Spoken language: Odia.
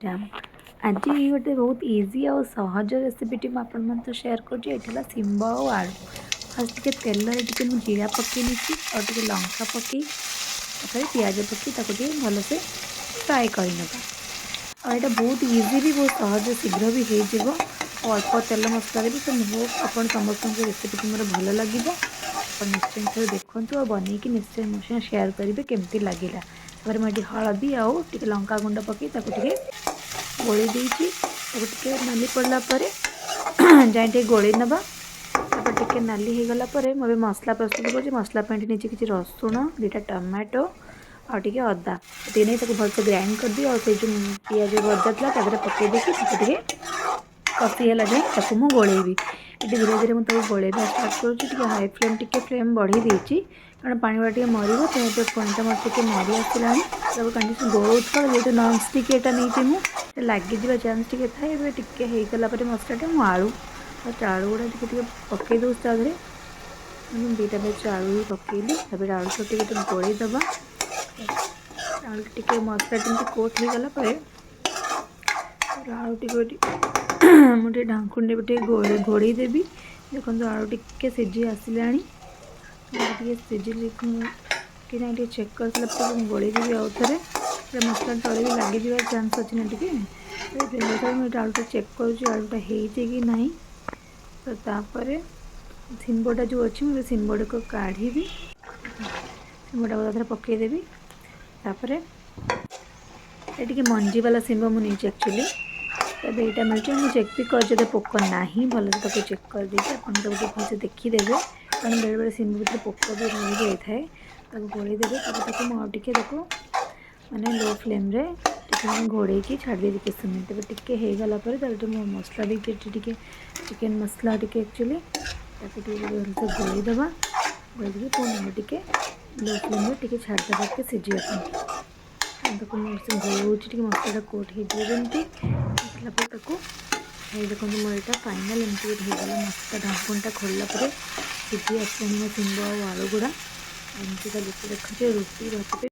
ଆଇଟମ୍। ଆଜି ଗୋଟେ ବହୁତ ଇଜି ଆଉ ସହଜ ରେସିପିଟି ମୁଁ ଆପଣମାନଙ୍କ ସହ ସେୟାର କରୁଛି। ଏଇଟା ହେଲା ଶିମ୍ବ ଆଉ ଆଳୁ। ଫାଷ୍ଟ ଟିକେ ତେଲରେ ଟିକେ ମୁଁ ଜିରା ପକାଇ ନେଇଛି ଆଉ ଟିକେ ଲଙ୍କା ପକାଇ, ତାପରେ ପିଆଜ ପକାଇ ତାକୁ ଟିକେ ଭଲସେ ଫ୍ରାଏ କରିନେବା। ଆଉ ଏଇଟା ବହୁତ ଇଜି ବି, ବହୁତ ସହଜ, ଶୀଘ୍ର ବି ହେଇଯିବ ଆଉ ଅଳ୍ପ ତେଲ ମସଲାରେ ବି। ତ ମୁଁ ହୋପ୍ ଆପଣ ସମସ୍ତଙ୍କୁ ରେସିପିଟି ମୋର ଭଲ ଲାଗିବ। ଆପଣ ନିଶ୍ଚୟ ଥରେ ଦେଖନ୍ତୁ ଆଉ ବନେଇକି ନିଶ୍ଚୟ ମୋ ସାଙ୍ଗେ ସେୟାର କରିବେ କେମିତି ଲାଗିଲା। ତାପରେ ମୁଁ ଏଠି ହଳଦୀ ଆଉ ଟିକେ ଲଙ୍କା ଗୁଣ୍ଡ ପକାଇ ତାକୁ ଟିକେ ଗୋଳେଇ ଦେଇଛି। ତାକୁ ଟିକେ ନାଲି ପଡ଼ିଲା ପରେ ଯାଇ ଟିକେ ଗୋଳେଇ ନେବା। ତାପରେ ଟିକେ ନାଲି ହେଇଗଲା ପରେ ମୁଁ ଏବେ ମସଲା ପ୍ରସ୍ତୁତ କରୁଛି। ମସଲା ପାଇଁ ଏଠି ନେଇଛି କିଛି ରସୁଣ, 2ଟା ଟମାଟୋ ଆଉ ଟିକେ ଅଦା। ଏତିକି ନେଇ ତାକୁ ଭଲସେ ଗ୍ରାଇଣ୍ଡ କରିଦିଏ ଆଉ ସେଇ ଯେଉଁ ପିଆଜ ଭଜା ଥିଲା ତା ଦେହରେ ପକାଇ ଦେଇକି ତାକୁ ଟିକେ କଷି ହେଲା ଯାଏଁ ତାକୁ ମୁଁ ଗୋଳେଇବି। ଏଠି ଧୀରେ ଧୀରେ ମୁଁ ତାକୁ ଗୋଳେଇବା ଷ୍ଟାର୍ଟ କରୁଛି। ଟିକେ ହାଇ ଫ୍ଲେମ୍, ଟିକେ ଫ୍ଲେମ୍ ବଢ଼େଇ ଦେଇଛି, କାରଣ ପାଣି ଗୁଡ଼ା ଟିକେ ମରିବ। ତ ଏବେ ପାଣିଟା ମୋର ଟିକେ ମରି ଆସିଲାଣି, ତାକୁ କଣ୍ଟିନ୍ୟୁସଲି ଗୋଳଉଥିବା। ଯେହେତୁ ନନ୍ଷ୍ଟିକ୍ ଏଇଟା ନେଇଛି ମୁଁ, ଲାଗିଯିବା ଚାନ୍ସ ଟିକେ ଥାଏ। ଏବେ ଟିକେ ହେଇଗଲା ପରେ ମସଲାଟା ମୁଁ ଆଳୁ ଫାଷ୍ଟ ଆଳୁ ଗୁଡ଼ା ଟିକେ ଟିକେ ପକାଇ ଦେଉଛି ତା ଦେହରେ। ମୁଁ 2ଟା ବ୍ୟାଚ୍ ଆଳୁ ହିଁ ପକାଇଲି। ତାପରେ ଆଳୁଟା ଟିକେ ଟିକେ ଗୋଳେଇ ଦେବା। ଆଳୁ ଟିକେ ମସଲା ଯେମିତି କୋଟ୍ ହେଇଗଲା ପରେ ତାପରେ ଆଳୁ ଟିକେ ମୁଁ ଟିକେ ଢାଙ୍କୁଣୀରେ ବି ଟିକେ ଘୋଡ଼େଇ ଦେବି। ଦେଖନ୍ତୁ, ଆଳୁ ଟିକେ ସିଝି ଆସିଲାଣି। ମୁଁ ଟିକେ ସିଝିଲି କି ନାହିଁ ଟିକେ ଚେକ୍ କରିସାରିଲା ପରେ ତାକୁ ମୁଁ ଗୋଳେଇ ଦେବି ଆଉ ଥରେ। ମସଲା ତଳେ ବି ଲାଗିଯିବାର ଚାନ୍ସ ଅଛି ନା ଟିକେ, ତ ସେଥିପାଇଁ ମୁଁ ଏଇଟା ଆଳୁଟା ଚେକ୍ କରୁଛି, ଆଳୁଟା ହେଇଛି କି ନାହିଁ। ତ ତାପରେ ଶିମ୍ବଟା ଯେଉଁ ଅଛି, ମୁଁ ଏବେ ଶିମ୍ବଟାକୁ କାଢ଼ିବି। ଶିମ୍ବଟାକୁ ତା ଦେହରେ ପକାଇଦେବି। ତାପରେ ଏ ଟିକେ ମଞ୍ଜି ବାଲା ଶିମ୍ବ ମୁଁ ନେଇଛି ଆକ୍ଚୁଆଲି। ତ ଏବେ ଏଇଟା ମିଳୁଛି, ମୁଁ ଚେକ୍ ବି କରିଛି ଯେ ପୋକ ନାହିଁ, ଭଲସେ ତାକୁ ଚେକ୍ କରିଦେଇଛି। ଆପଣ ତାକୁ ଟିକେ ଭଲସେ ଦେଖିଦେବେ, କାରଣ ବେଳେବେଳେ ଶିମ୍ବ ଭିତରେ ପୋକ ବି ରହିଯାଇଥାଏ। ତାକୁ ଗୋଳେଇ ଦେବେ। ତାପରେ ତାକୁ ମୁଁ ଆଉ ଟିକେ ତାକୁ ମାନେ ଲୋ ଫ୍ଲେମ୍ରେ ଟିକେ ମାନେ ଘୋଡ଼େଇକି ଛାଡ଼ିଦେବି କିଛି ସମୟ। ତେବେ ଟିକେ ହେଇଗଲା ପରେ ତାପରେ ଟିକେ ମୁଁ ମସଲା ଦେଇଛି ଏଠି ଟିକେ ଚିକେନ୍ ମସଲା ଟିକେ ଆକ୍ଚୁଆଲି, ତାକୁ ଟିକେ ଭଲସେ ଗୋଳେଇ ଦେବା। ଗୋଳେଇ ଦେଇକି ପୁଣି ଆଉ ଟିକେ ଲୋ ଫ୍ଲେମ୍ରେ ଟିକେ ଛାଡ଼ିଦେବା ଟିକେ ସିଝିବା ପାଇଁ। ତାକୁ ମୁଁ ସେ ଗୋଳଉଛି ଟିକେ ମସଲାଟା କୋଟ୍ ହେଇଯିବ ଯେମିତି। ହେଇସାରିଲା ପରେ ତାକୁ ହେଇ ଦେଖନ୍ତୁ, ମୋର ଏଇଟା ଫାଇନାଲ୍ ଏମିତି ଗୋଟେ ହେଇଗଲା ମସଲା। ଢାଙ୍କୁଣୀଟା ଖୋଲିଲା ପରେ ସିଝି ଆସିଲାଣି ମୋ ଶିମ୍ବ ଆଉ ଆଳୁ ଗୁଡ଼ା। ଏମିତି ତା ଲୁକ୍ ଦେଖାଯାଏ। ରୁଟି ଭାତ ପାଇଁ